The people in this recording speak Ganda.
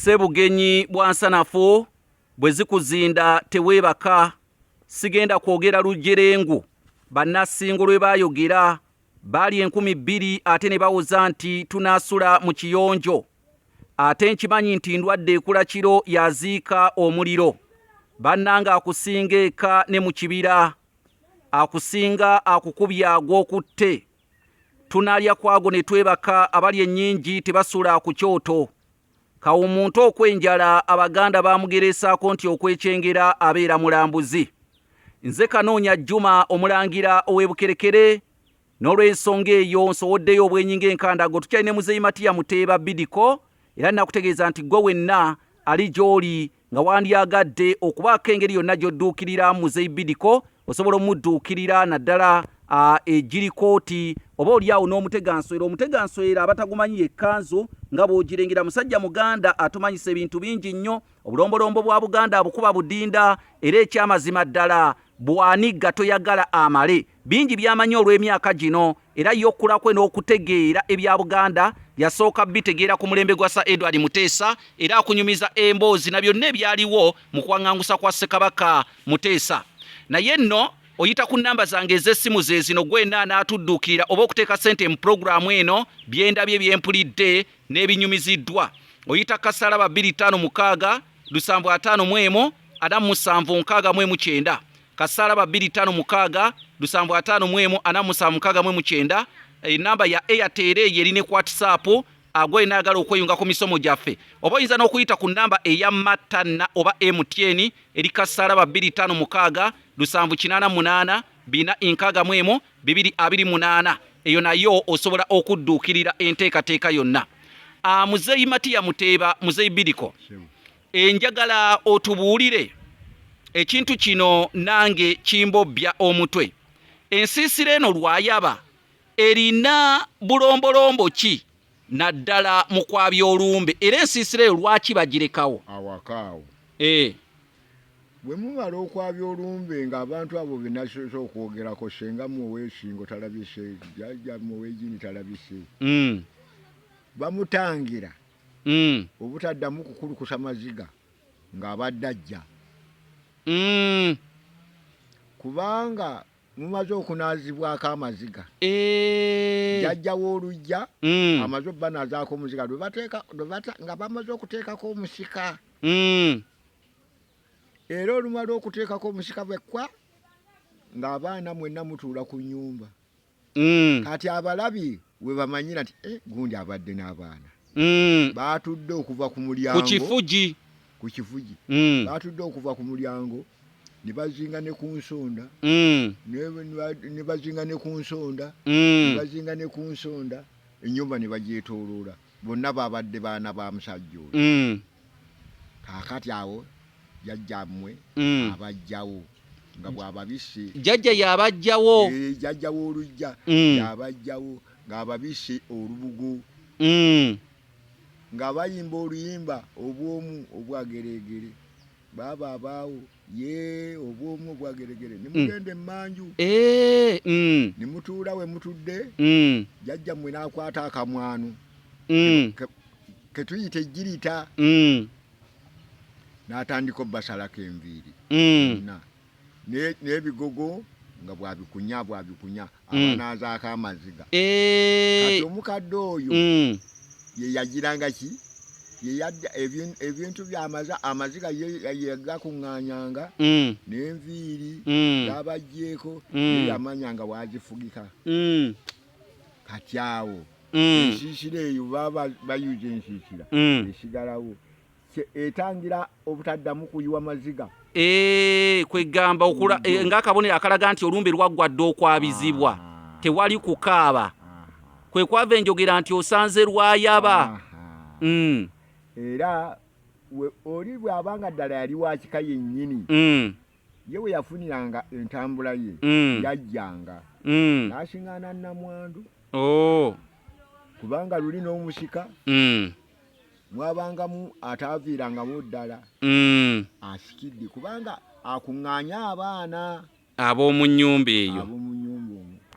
Ssebugenyi bwa nsanafu bwe zikuzinda teweebaka. Sigenda kwogera lujjerengu Bannassingo lwe baayogera. Baali 2000 ate ne bawoza nti tunaasula mu kiyonjo. Ate nkimanyi nti ndwadde ekula kiro y'aziika omuliro. Bannange akusinga eka ne mu kibira akusinga akukubye agw'okutte. Tunaalya kwago ne twebaka abali ennyingi tebasula ku kyoto. Kawumuntu okw'enjala Abaganda baamugereesaako nti okw'ekyengera abeera mulambuzi. Nze Kanoonya Juma Omulangira ow'e Bukerekere n'olw'ensonga eyo nsowoddeyo obwenyi ng'enkandago. Tukyali ne Muzeeyi Matiya Muteeba Bidiko era nnakutegeeza nti ggwe wenna ali gy'oli nga wandyagadde okubaako engeri yonna gy'odduukirira Muzeeyi Bidiko osobola omudduukirira naddala egirikooti oba oli awo n'omuteganswera. Omuteganswera abatagumanyi yekkanzu nga bw'ogirengera musajja Muganda atumanyisa ebintu bingi nnyo. Obulombolombo bwa Buganda abukuba budinda era ekyamazima ddala bw'anigga toyagala amale. Bingi by'amanyi olw'emyaka gino era ye okukula kwe n'okutegeera ebya Buganda yasooka bitegeera ku mulembe gwa Sir Edward Muteesa era akunyumiza emboozi na byonna ebyaliwo mu kwaŋŋangusa kwa Ssekabaka Muteesa. Naye nno oyita ku nnamba zange ez'essimu ze zino gwena anaatudduukirira oba okuteeka ssente mu pulogulaamu eno byendabye byempulidde n'ebinyumiziddwa. Oyita kasalaba 256 751 4769 kasalaba 256 751 4769 enamba ya Airtel eyo eri ne ku WhatsApp agwe naagala okweyunga ku misomo gyaffe oba oyinza n'okuyita ku nnamba eya Matana oba MTN eri kasalaba 256 788 461 228 eyo nayo osobola okudduukirira enteekateeka yonna. Muzeeyi Matiya Muteeba, Muzeeyi Bidiko, enjagala otubuulire ekintu kino nange kimbobbya omutwe. Ensiisira eno Lwayaba erina bulombolombo ki naddala mu kwabya olumbe, era ensiisira eyo lwaki bagirekawo? Awaka awo. Bwe mumala okwabya olumbe ng'abantu abo be nasoose okwogerako, ssenga mmwe ow'ensingo talabise, jjajja mmwe ow'ejjini talabise, bamutangira obutaddamu kukulukusa maziga ng'abadde ajja. Kubanga mumaze okunaazibwako amaziga. Jjajja w'oluggya amaze obbanazaako omuziga lwe bateeka, lwe bata, nga bamaze okuteekako omusika. Era olumala okuteekako omusika bwekwa ng'abaana mwenna mutuula ku nnyumba. Kati abalabi we bamanyira nti gundi abadde n'abaana. Baatudde okuva ku mulyango. Ku kifugi. Ku kifugi. Baatudde okuva ku mulyango ne bazinga ne ku nsonda. Ne bazinga ne ku nsonda. Ne bazinga ne ku nsonda. Ennyumba ne bagyetooloola. Bonna babadde baana ba musajja oyo. Kaakati awo jjajjammwe abajjawo nga bw'ababisse. Jjajja y'abajjawo. Jjajja w'oluggya y'abajjawo ng'ababisse olubugo. Nga bayimba oluyimba obw'omu obwagereegere. Baaba abaawo ye obw'omu obwageregere ne mugenda emmanju ne mutuula we mutudde, jjajjammwe n'akwata akamwano ke tuyita ejjirita n'atandika obbasalako enviiri bonna n'ebigogo nga bw'abikunya bw'abikunya abanaazaako amaziga. Kati omukadde oyo ye yagiranga ki? Ye yadda ebintu by'amaza amaziga ye yagakuŋŋaanyanga n'enviiri z'abaggyeko ye yamanya nga w'azifugika. Kati awo ensiisira eyo baba bayuza ensiisira esigalawo etangira obutaddamu kuyiwa maziga. Kwegamba okula ng'akabonero akalaga nti olumbe lwaggwa dda okwabizibwa, tewali kukaaba. Kwe kwava enjogera nti osanze lwayaba. Era oli bw'aba nga ddala yali wa kika yennyini, ye we yafuniranga entambula ye, yajjanga n'asiŋŋaana nnamwandu. Kubanga luli n'omusika mwabangamu ataaviirangamu ddala asikidde, kubanga akuŋŋaanya abaana ab'omu nnyumba eyo. Ab'omu